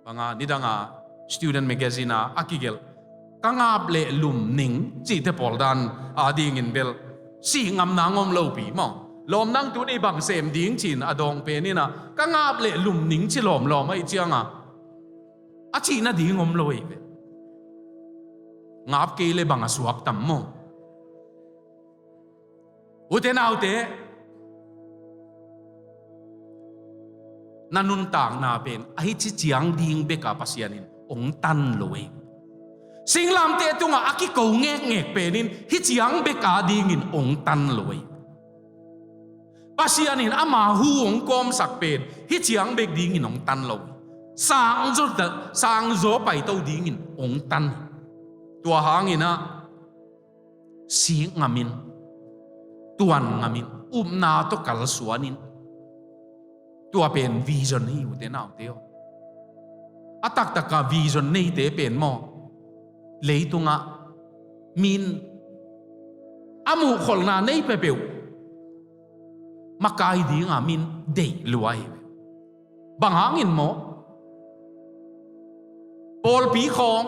Banga, nidanga student magazine a a kigelh, ka ngap leh lum ning cihte pawl dan adingin bel sik ngamna ngawm lopi maw? Lawm nang tuni bang sem ding ci-in a dawng pen in ah, ka ngap leh lum ning ci lawmlawm ahih cianga a cih nading om lo hi ve. Ngap kei leh bang a suak tam maw? Ute naute, na nuntakna pen a hih ci ciang ding beka Pasian in hong tan lo hi. Singlamteh tungah a kiko ngekngek pen in hih ciang beka dingin hong tan lo hi. Pasian in ama hu hong kawmsak pen hih ciang bek dingin hong tan lo hi. Sangzaw, sangzaw paito dingin hong tan hi. Tua hangin ah sik ngamin, tuan ngamin, upna tawh kalsuanin, Tua pen vision hi, ute naute aw. A taktak a vision neite pen maw, leitungah min a muhkholhna nei peuhpeuh makai dinga min deih lua hi. Bang hangin maw? Pawlpi khawng,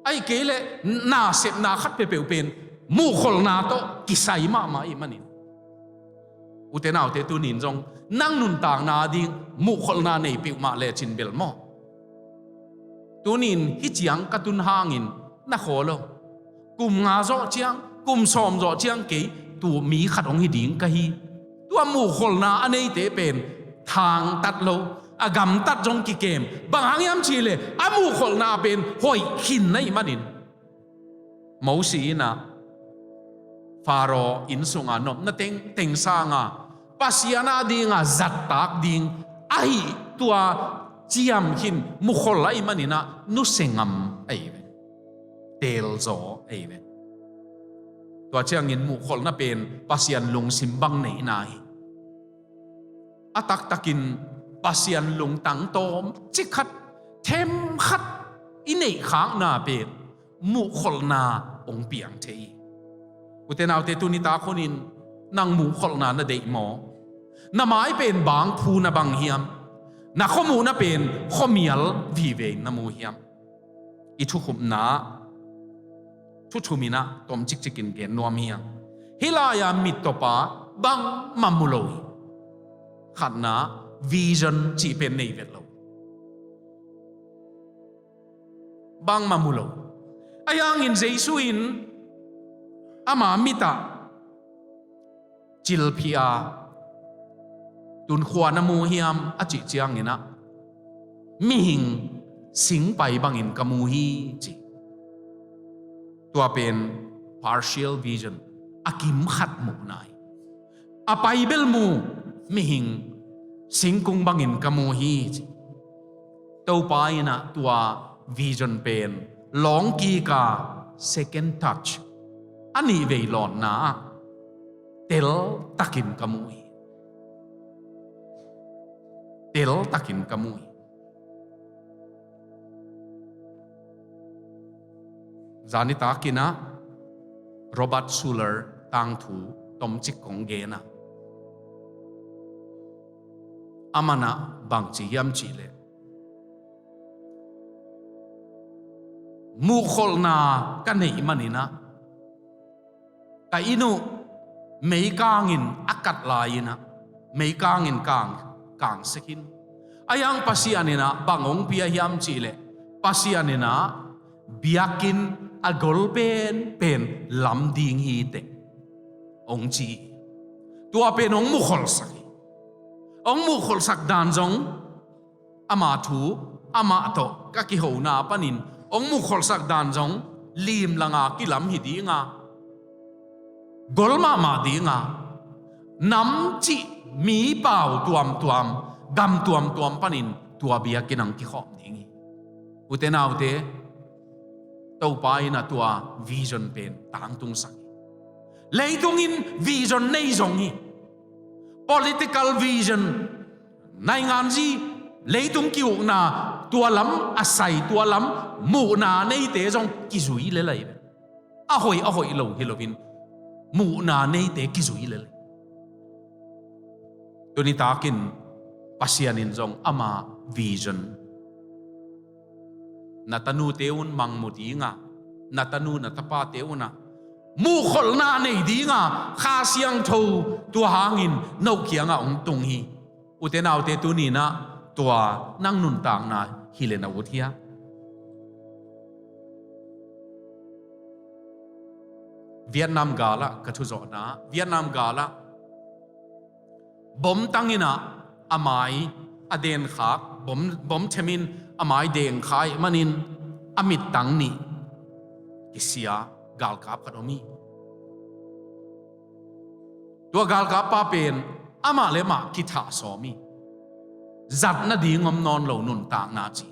ahih kei leh nasepna khat peuhpeuh pen muhkholhna tawh kisai mahmah ahih manin, ute naute, tuni-in zong nang nuntakna ding muhkholhna nei peuhmah lecin bel maw, tuni-in hih ciang ka tun hangin na khawl lo. Kum nga zawh ciang, kum sawm zawh ciang kei, tua mi khat hong hi ding ka hi. Tua muhkholhna a neite pen thangtat lo, a gamtat zong kikem. Bang hang hiam cih leh a muhkholhna pen hoih khin na hih manin, Mosi in ah Faro inn sunga nopna tengteng sanga Pasian a dinga zattak ding ahi tua ciam khin mukhol ahih manin ah nusia ngam ahi ve. Teelzaw ahi ve. Tua ciangin muhkholhna pen Pasian lungsim bang neihna hi. A taktakin Pasian lungtang tawmcik khat, them khat i neih khakna pen muhkholhna hong piang thei hi. Ute naute, tuni tak hunin nang muhkholhna na deih maw? Na mai pen bangphu na bang hiam? Na khuamuhna pen khuamial vive in na mu hiam? I thukhupna thu thum in ah tom cikcikin gen nuam hi hang. Hih lai-a mittawpa bangmah mu lo hi. Khatna, vision cih pen nei vet lo. Bangmah mu lo. Ahi hangin Jesu in ama mitah cilphih a, "Tun kua na mu hiam?" a cih ciangin ah, "Mihing singpai bangin ka mu hi," ci. Tua pen partial vision, a kim khat muhna hi. A pai bel mu, "Mihing singkung bangin ka mu hi," ci. Topa in ah tua vision pen lawng kik a, second touch, a nih vei lawnna ah teltakin ka mu hi. Teltakin ka mu hi. Zanitak in ah Robert Schuller tangthu tomcik kong gen a, aman ah bang ci hiam cih leh, muhkholhna ka neih manin ah ka inn uh meikangin a kat lai-in ah, meikangin kang, kang sek in. Ahi hang Pasian in ah bang hong pia hiam cih leh, Pasian in ah biakinn a gol penpen lam ding hi teh hong ci hi. Tua pen hong mukholhsak hi. Hong mukholhsak dan zong ama thu, amah tawh ka kihona panin hong mukholhsak dan zong limlanga kilam hi dinga, gol mahmah dinga, nam cih mi pau tuamtuam, gam tuamtuam panin tua biakinn hong kikhawm ding hi. Ute naute, Topa in ah tua vision pen tangtungsak hi. Leitung in vision nei zong hi. Political vision, nainganzi, leitung ki-ukna, tua lam a sai, tua lam muhna neite zong kizui lel ahi ve. A hoih, a hoih lo hi loin muhna neite kizui lel. Tuni takin Pasian in zong ama vision, na tanute un mangmu dinga, na tanu na tapate un ah muhkholhna nei dinga Kha Siangtho tua hangin no kiangah hong tung hi. Ute naute, tuni-in ah tua nang nuntakna hi leh na ut hia? Vietnam galah ka thuzawhna, Vietnam galah bomtang in ah a mai a denkhak, bom, bomthem in a mai denkhak ahih manin a mittang nih kisia galkap khat om hi. Tua galkappa pen amah le amah kithah sawm hi. Zat nading om nawn lo nuntakna ci.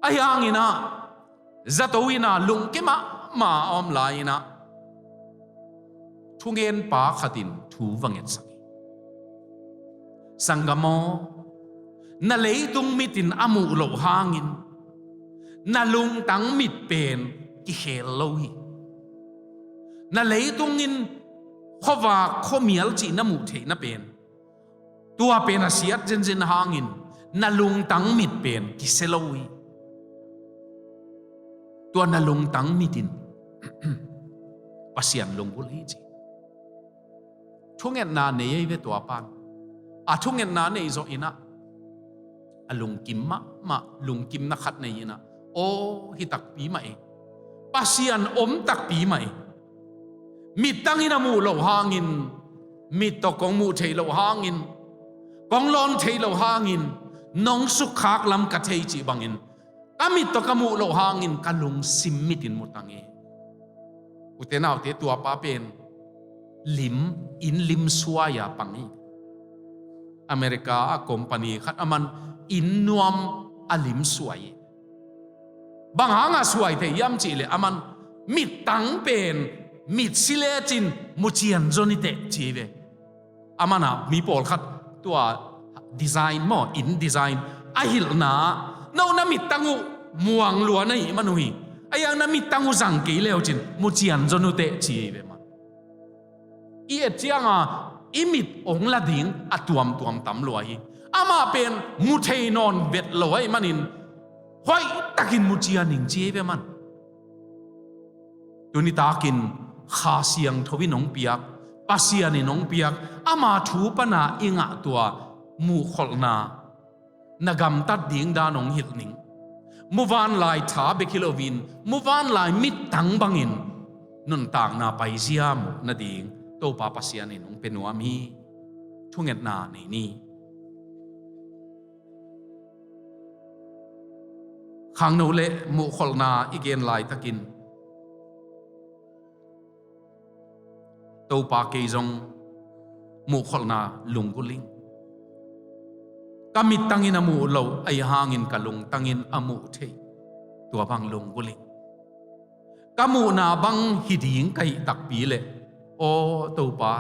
Ahi hangin ah zato in ah lungke mahmah a om lai-in ah thungenpa khat in thu va ngetsak hi. Sanggam aw, na leitung mit in a muh loh hangin na lungtang mit pen kikhel lo hi. Na leitung in khuavak khuamial cih na muh theihna pen, tua pen a siat zenzen hangin na lungtang mit pen kisia lo hi. Tua na lungtang mit in Pasian lunggulh hi ci. Thungetna nei ei ve tua pan. A thungetna nei zawh inah a lungkim mahmah, lungkimna khat nei inah, aw, hi takpi mah ei. Pasian om takpi mah ei. Mittang in a muh loh hangin, mit tawh kong muh theih loh hangin, kong lawn theih loh hangin nong sukkhak lam ka thei cih bangin ka mit tawh ka muh loh hangin ka lungsim mit in mu tang hi. Ute naute, tua pa pen lim, inn lim suai-a pang hi. America a company khat aman inn nuam a lim suai hi. Bang hangah suai thei hiam cihleh aman mittang pen mitsi lecin mucian zaw ni teh ci hi ve. Aman ah mi pawlkhat tua design maw, inn design a hilhna ah, no na mittang uh muang lua na hih man uh hi. A hiang na mittang uh zang kei leucin mucian zaw nu teh ci hi ve mah. I et cianga i mit ong la ding a tuamtuam tam lua hi. Amah pen mu thei nawn vet lo ahih manin hoihtakin mucian ing ci hi ve man. Tuni takin Kha Siangtho in hong piak, Pasian in hong piak ama thu pana i ngah tua muhkholhna, na gamtat ding dan hong hilh ning. Muvanlai tha bek hi loin muvanlai mittang bangin nuntakna paizia muh nading Topa Pasian in hong pia nuam hi. Thungetna nei ni. Khangno le muhkholhna i gen laitakin Topa, kei zong muhkholhna lunggulh ing. Ka mittangin a muh loh ahi hangin ka lungtangin a muh thei, tua bang lunggulh ing. Ka muhna bang hi ding ka hih takpi leh, aw Topa,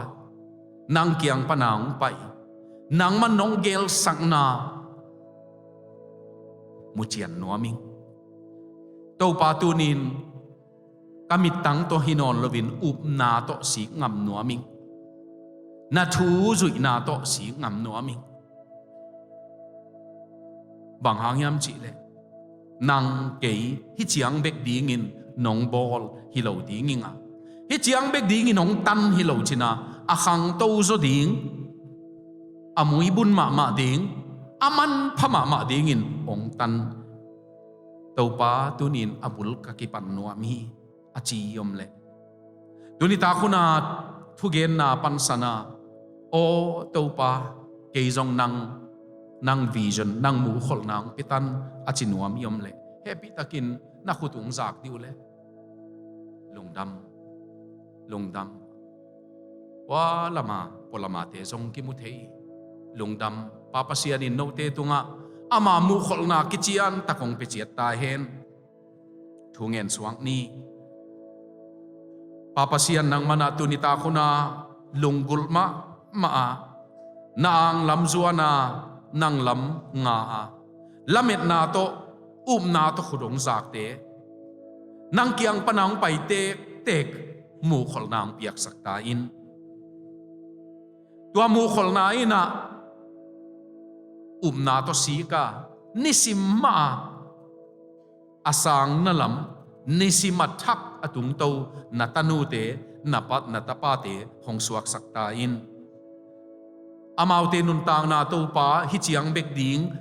nang kiang pana hong pai, nangman nong gelsakna mucian nuam ing. Topa, tunin ka mittang tawh hi nawn loin upna tawh sik ngam nuam ing. Na thu zuihna tawh sik ngam nuam ing. Bang hang hiam cihleh nang kei hih ciang bek dingin nong bawl hi lo ding ing a, hih ciang bek dingin hong tan hi lo cina, a khangto zaw ding, a muibun mahmah ding, a manpha mahmah dingin hong tan. Topa, tunin a bul ka kipan nuam hi, a ci om leh, tuni tak huna thugenna pansana, aw Topa, kei zong nang, nang vision, nang muhkholhna hong pia tan, a ci nuam hi om leh, hehpihtakin na khut ung zak dih uh leh. Lungdam, lungdam. Ua lama, pua lamate zong kimu thei. Lungdam, Pa Pasian in note tungah ama muhkholhna kician tak hong pia ciat ta hen. Thu ngen suak ni. Pa Pasian, nangman ah tuni tak huna lunggulh mahmah a, na ang lam zuan a, nang lam nga a, lametna tawh, upna tawh khut hong zakte, nang kiang pana hong pai tektek muhkholhna hong piaksak ta in. Tua muhkholhna in ah upna tawh sik a, nisim mah a, a sangna lam, nisim a thak a tungto na tanute, na pa, na tapate hong suaksak ta in. Amaute nuntakna, Topa, hih ciang bek ding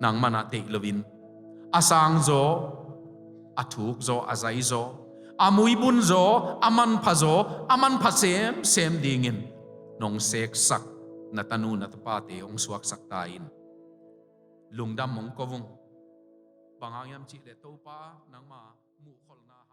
nangman ah deih loin, a sang zaw, a thuk zaw, a zai zaw, a muibun zaw, a manpha zaw, a manpha semsem dingin nong seksak na tanu na tapate hong suaksak ta in. Lungdam hong ko ung. Bang hang hiam cihleh Topa, nangma muhkholhna